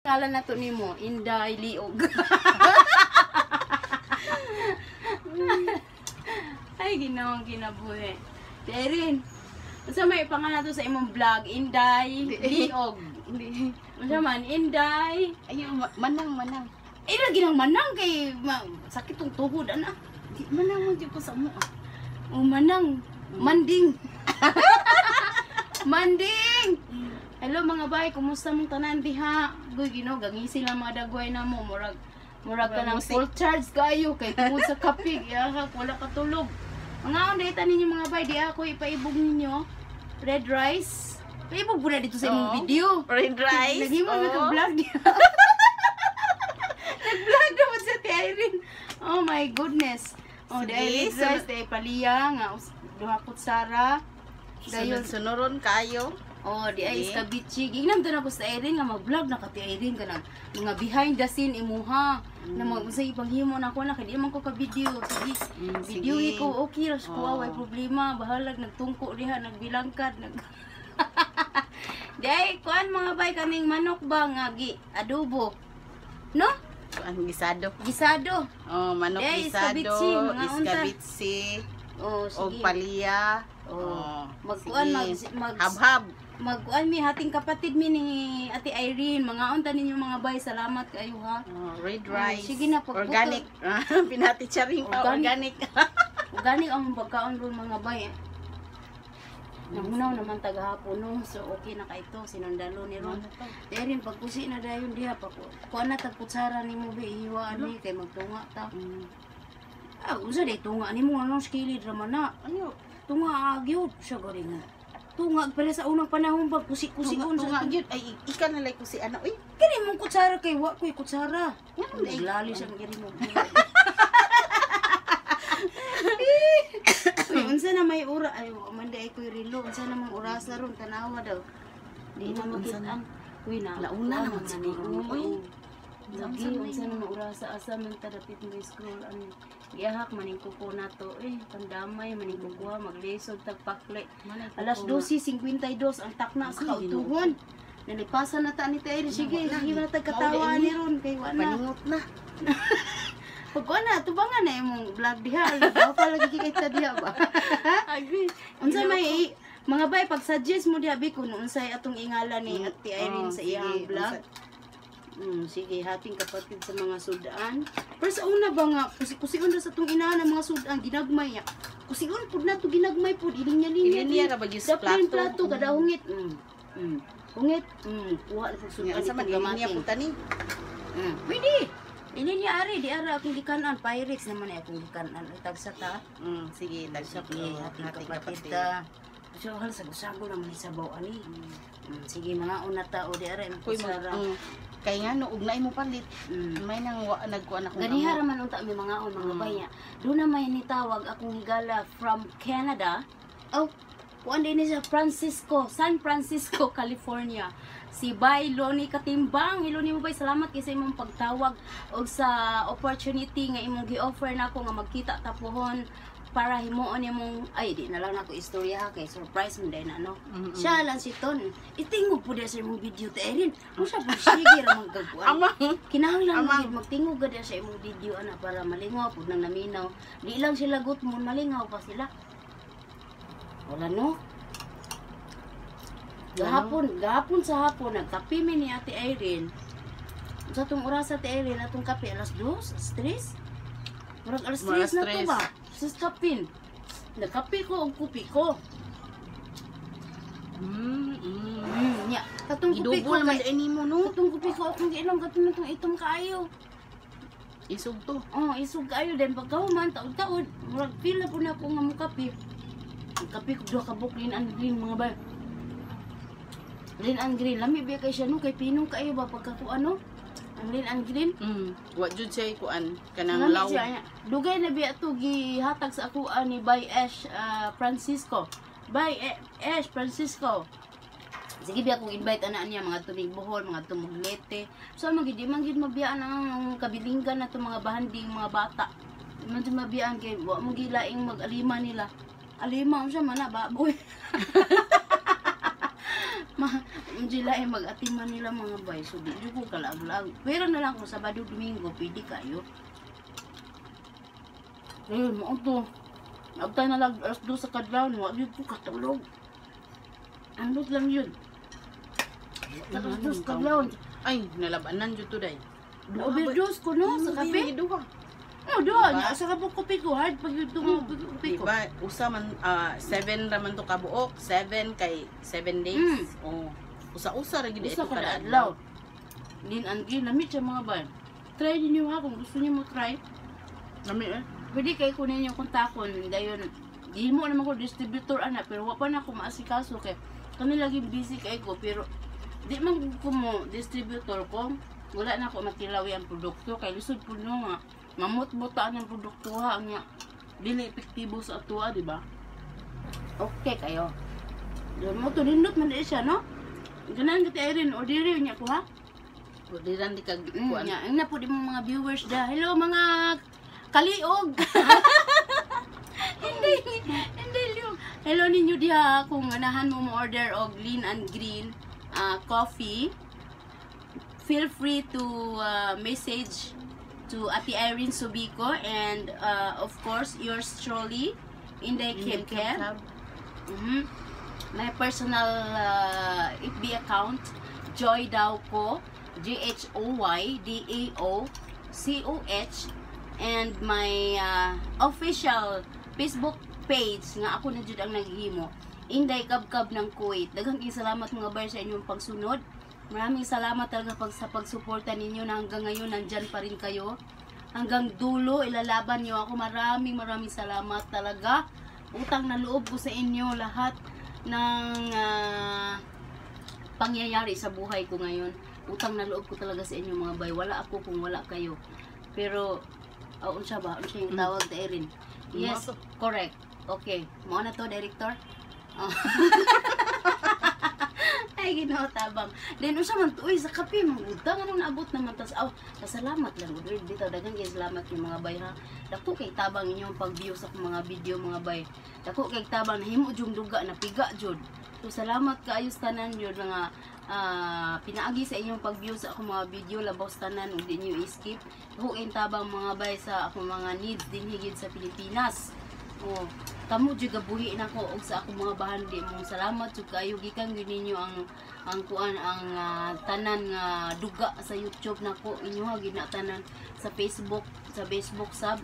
Ngalan na to nimo, Inday Liog. Ay, ginoong kinabuhi. Terin, unsa may pangalan to sa imong vlog, Inday Liog? Hindi. Unsa man, Inday? Ay, manang, manang. Eh, lagi nang manang kay sakit tong tuhod ana. Di, manang mo dyan ko sa mo. Ah. O manang, manding. Manding! Hello mga bay, kumusta mong tanan diha? Guy, Ginoo, gangisi lang mga dagway na mo. Murag, murag ka ng Murag full charge kayo kay tungod sa kape. Yahak, wala katulog. Mga on data ninyo mga bay, di ako ipaibog ninyo. Red rice. Paibog po na dito sa imong Oo. video. Red rice. Naghimo Oo. oh. ka vlog diha. Nag-vlog naman sa Ate Irene. Oh my goodness. Oh, Sige, di ay red rice, di ay paliya nga duha kutsara. Dayon, Sunod-sunuron kayo. oh, di ay Sige. iskabichi. Ginam to na ko sa Irene nga mag-vlog na ka Ate Irene kanang mga behind the scene imuha. Na mga unsay ipanghimo na ako na kay di man ko ka video. Sige. Video Sige. ko okay ra ko Oo. way problema. Bahalag nagtungko diha, nagbilangkad, nag Di ay kuan mga bay kaning manok ba nga gi adobo. No? Ang gisado. Gisado. Oh, manok Di ay, gisado, iskabitsi, mga unta. iskabitsi, Oh, og sige. paliya. Oh. Magkuan sige. mag mag Habhab. magkuan mi hating kapatid mi ni Ate Irene. Mga unta ninyo mga bay, salamat kayo ha. Oh, red Oh, rice. sige na, pagputo. Organic. Pinati-charing pa, Organic. organic. Organic ang pagkaon ron mga bay. Nahunaw naman tagahapon no. So okay na kay to sinundalo ni ron. Dayon pagkusi na dayon diha pa ko. Kuan na tag kutsara nimo be ihiwaan ni kay magtunga ta. Ah, unsa day tunga nimo anong skilid ra man na. Ayo, Tunga agyod siya gari nga. Tunga pala sa unang panahon ba kusi-kusion tunga sa gyud ay ika na lay ko si ano uy. Kini mong kutsara kay wa ko'y kutsara. Ngano day? Naglali siyang iri mo. Uy, unsa na may ura ay wa man di ay ko'y relo unsa na mang orasa ron tanawa daw. Di na Unsa makit-an. Uy na. Launa kuan naman man siguro, ni. uy. Lagi unsa na mang orasa asa man ta dapit mo scroll ano. Gihak maning kuko nato eh pandamay maning kukuha maglisod tag pakle. Alas 12:52 ang takna sa Ay, Ginoo. kautuhon. Nalipasan na ta ni Terry. Sige, Na, sige na tagkatawa mao ni ron kay wa na. Paningot na. Pag wa na tubangan na imong vlog diha. Wa pa lagi kay ta diha ba. Agree. Unsa may mga bay pag-suggest mo diha bi kung unsay atong ingala ni Ate Irene Oh, sa iyang sige, vlog. Sige, hating kapatid sa mga sudan. Pero sa una ba nga, kusi-kusion ra sa atong inahan ang mga sudan, ginagmay niya. Kusion pud na to ginagmay pud, ilinya-linya. Ilinya ra ba gyud sa Sa plato. plato? Plato, kada hungit. Hungit. Kuha na pud sudan Nya unsa man itong ilinya gamatin. po tani? Pwede. Ilinya ari, di ara akong gikanan. Pyrex naman ay akong gikanan. Tagsa ta. Sige, tagsa po. Sige, hating kapatid ta. So, hal sago-sago naman ni sabaw ani. Sige, mga una tao di ara imong Kuy mo. kutsara. Kay nga no ugnay mo palit. May nang wa nagkuan akong Ganiha amo. ra man unta mi mga on mga baya. Doon na may nitawag akong higala from Canada. Oh, kuan din ni sa Francisco, San Francisco, California. Si Bay Loni Katimbang. Hello nimo Bay, salamat kay sa imong pagtawag og sa opportunity nga imong gi-offer nako nga magkita ta pohon para himuon imong ay di na lang nako istorya ha kay surprise man dahil na no. Siya lang si Ton. Itingog po sa imong video ta Erin. Mo siya po sige ra man gagwan. Amang. Kinahanglan Amang. mo magtingog gud sa imong video ana para malingaw pud nang naminaw. Di lang sila gut mo malingaw pa sila. Wala no. Gahapon, gahapon sa hapon nagkape mi ni Ate Irene. Sa tong oras Ate Irene atong kape alas 2, alas 3. Murag alas 3 Mga na to tres. ba? Sa kapin. Nagkape ko og kupi ko. Nya. Katong kupi ko Gidubol man kay, di nimo no. katong kupi ko akong giinom katong itong itom kaayo. Isog to. Oh, isog kayo din pagkahuman taod-taod. Murag feel na po na ako nga mukape. Ang kape ko duha ka buok green and green mga bay. Green and green lami biya kay siya no kay pinong kayo ba pagkakuan no? Ang green and green. Wa jud siya kuan kanang Lami law. siya niya. Dugay na biya to gihatag sa ako ni Bay Ash Francisco. Bay Ash Francisco. Sige biya kong invite ana niya mga tumig Bohol, mga tumig Leyte. So magid di man gid mabiyaan ang kabilinggan na mga bahanding mga bata. Di man jud mabiyaan kay wa mo gilaing mag-alima nila. Alima unsa man na baboy. Ma, Hindi ay mag-atiman nila, mga bay. So di jud ko kalaag-laag. Pero na lang kung Sabado, Domingo, pwede kayo. Ayun, mao to. Abtay na lang alas 2 sa kadlawon, wa gyud ko katulog. Andot lang yun. Alas 2 kadlawon. Ay, nalabanan jud to, day. Overdose ko, no, sa kape. Duha. Oh, duha. Diba? Nya sa kabuk kape ko, hard pag yun itong kape ko. Diba, usa man, 7 raman to kabuok, 7 kay 7 days. Oh. Usa-usa ra gid Usa ito kada kada adlaw. Din ang lamit siya, mga bay. Try din niyo ha kung gusto niyo mo try. Lami eh. Pwede kay kunin yung kontakon dayon. Di mo naman ko distributor ana, pero wa pa na ako maasikaso kay kani lagi busy kay ko, pero di man ko mo distributor ko, wala na ako makilawi ang produkto kay lisod pud no nga mamot-butaan ang produkto ha nya dili epektibo sa atoa, di ba? Okay kayo. Doon mo to nindot man di siya, no? Ganan giti Irene, order niya ko ha. Orderan di kag kuan. Nya, ang na po di mo mga viewers da. Hello, mga kaliog. Hindi, hindi liog. Hello ninyo diha kung ganahan mo mo order og Lean and Green coffee. Feel free to message to Ate Irene Subico and of course yours truly, Inday Kim Kim. My personal FB account, Joy Dauco, JHOYDAO COH, and my official Facebook page nga ako na jud ang naghimo, Inday Kabkab ng Kuwait. Daghang kayong salamat, mga bar, sa inyong pagsunod. Maraming salamat talaga sa pagsuporta ninyo na hanggang ngayon nandyan pa rin kayo. Hanggang dulo, ilalaban niyo ako. Maraming maraming salamat talaga. Utang na loob ko sa inyo lahat ng pangyayari sa buhay ko ngayon. Utang na loob ko talaga sa inyo, mga bay. Wala ako kung wala kayo. Pero, oh, unsa ba? Unsa yung tawag da, Erin? Yes, correct. Okay. Mao na to, director. Oh. Ay, Ginoo, tabang. Then unsa man to, uy, sa kape man gud. Anong naabot naman tas aw, salamat lang gud. Uy, dito daghan kay salamat yung mga bay ha. Dako kay tabang inyong pag-view sa akong mga video, mga bay. Dako kay tabang nahimo jung duga na piga jud. So salamat kaayo sa tanan yun mga pinaagi sa inyong pag-view sa akong mga video, labaw sa tanan ug di niyo i-skip. Dako kay tabang, mga bay, sa akong mga needs din higit sa Pilipinas. Oh, kamo jud gabuhi nako og sa akong mga bahandi mo. Salamat jud kaayo gikan gyud ninyo ang kuan ang tanan nga duga sa YouTube nako, inyo ha gyud na tanan sa Facebook sub.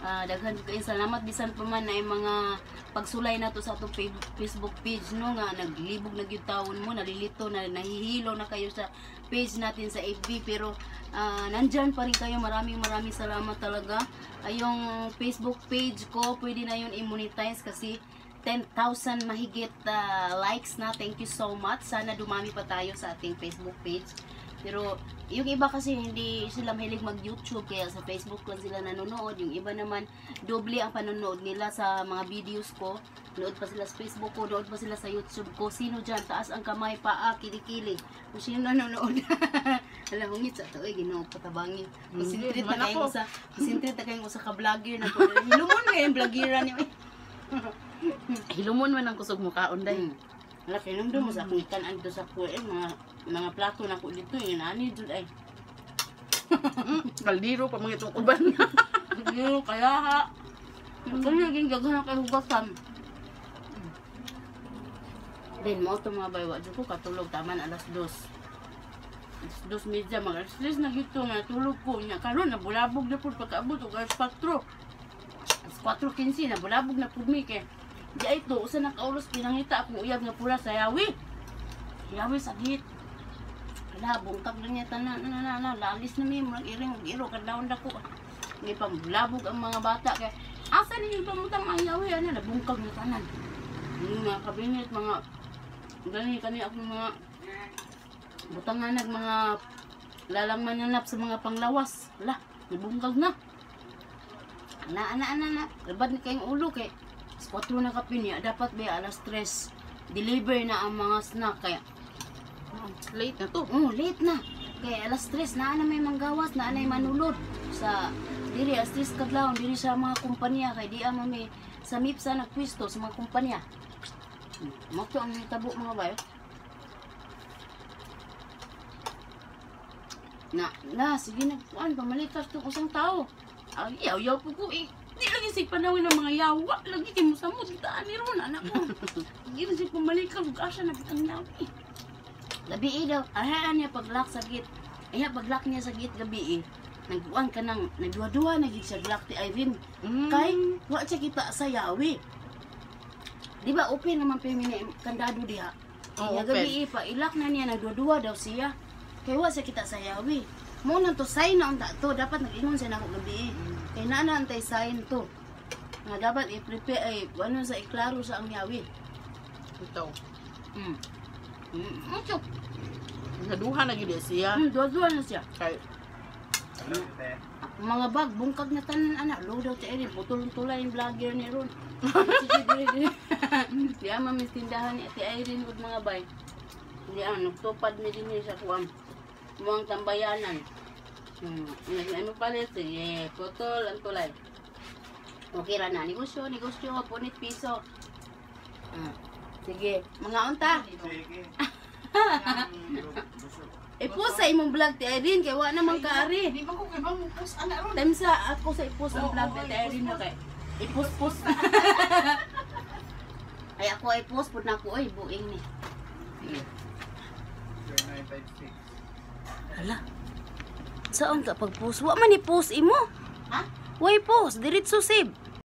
Daghan jud kaayo salamat bisan pa man na mga pagsulay nato sa atong Facebook page, no, nga naglibog na gyud tawon mo, nalilito na, nahihilo na kayo sa page natin sa FB, pero nandyan pa rin kayo. Maraming maraming salamat talaga. Ay, yung Facebook page ko, pwede na yun i-monetize kasi 10,000 mahigit likes na. Thank you so much. Sana dumami pa tayo sa ating Facebook page, pero yung iba kasi hindi sila mahilig mag-YouTube kaya sa Facebook lang sila nanonood. Yung iba naman, doble ang panonood nila sa mga videos ko. Nood pa sila sa Facebook ko, nood pa sila sa YouTube ko. Sino dyan? Taas ang kamay, paa, kilikili. Kung sino nanonood. Alam mo, ngit sa to, eh, Ginoo, patabangin. Concentrate na Man kayo ako. sa, concentrate na kayong usa ka vlogger na po. Hilumon kayong vloggeran niyo. Eh. Hilumon man ang kusog mo kaon, day. Wala kay nung mo sa akong ikan dito sa kuha eh, mga plato na ko dito eh, nani jud ay. Kaldero pa mga itong uban. Hindi kaya ha. Kung naging gagana kay hugasan. Then mo to, mga baywa jud ko katulog taman alas 2. Alas 2:30, mga alas 3 na gito nga tulog ko nya karon nabulabog na pud pagkaabot og alas 4. Alas 4:15 nabulabog na pud mi kay di ay to usa na ka oras pinangita akong uyab nga pula sa yawi. Yawi sagit. Ala, bungkag na niya tanan, na na na, lalis na mi, murag iring ug iro kadlawon dako. Ngay pamulabog ang mga bata kay asa ninyo pamutang ang yawi ana, nabungkag na tanan. Yung mga kabinet, mga gani kani akong mga butangan nag mga lalang mananap sa mga panglawas. Ala, nabungkag na. Ana, ana, ana, ana. Labad ni kayong ulo kay alas 4 na kapin niya. Dapat ba alas 3 deliver na ang mga snack kaya Late na to. Oh, late na. Kaya alas 3 na na may manggawas, na anay manulod sa diri alas 3 kadlawon diri sa mga kumpanya kay di ama may sa MIPSA nagpwesto sa mga kumpanya. Mo to ang hitabo, mga bayo. Na, na, sige na, kuan, pamalikas tong usang tao. Ay, yaw, yaw po ko, eh. Di lagi si panawin ng mga yawa. Lagi kay musamot, gitaan ni Ron, anak ko. Hindi na siya pamalikas, ug asa na kitang yawi. Gabi eh daw, ahaan niya paglock sa gate. Ay, paglock niya sa gate gabi eh. Nagbuan ka nang, nagduwa-duwa na gid siya glock ti Irene. Kay, wa siya kita sa yawi. Di ba open naman pa yung kandado diha? Oo, Niya open. gabi eh, pa ilak na niya, nagduwa-duwa daw siya. Kay wa siya kita sa yawi. Mo nang to sign na unta to, dapat nag-ingon siya nako gabi eh. Kay naa na antay sign to. Nga dapat i-prepare ay ano sa iklaro sa ang yawi. Ito. Ano? Naduha na gyud siya. Duwa-duwa na siya. Kay Mga bag, bungkag na tanan anak. Low daw ti Erin, putulong tulay yung vlogger ni Ron. Sige, dire, dire. Di ama may tindahan ni Ate Irene ug mga bay. Hindi ah, nagtupad mi din sa kuam. Muang tambayanan. Ano palit? Sige, putol ang tulay. Okay ra na, negosyo, negosyo, punit piso. Ah, sige, mga unta. Sige. I-post sa imong vlog ti Irene kay wa naman kaari. Di ba ko kay ba mo post ana ron? Time sa ako sa i-post ang Oo, vlog oo, ni Ate Irene na kay. I-post-post. Ay ako ay post pud na ako oy buing ni. 0956. Hala. Saan ka pag-post? Wa man ni post imo. Ha? Way post, diretso save.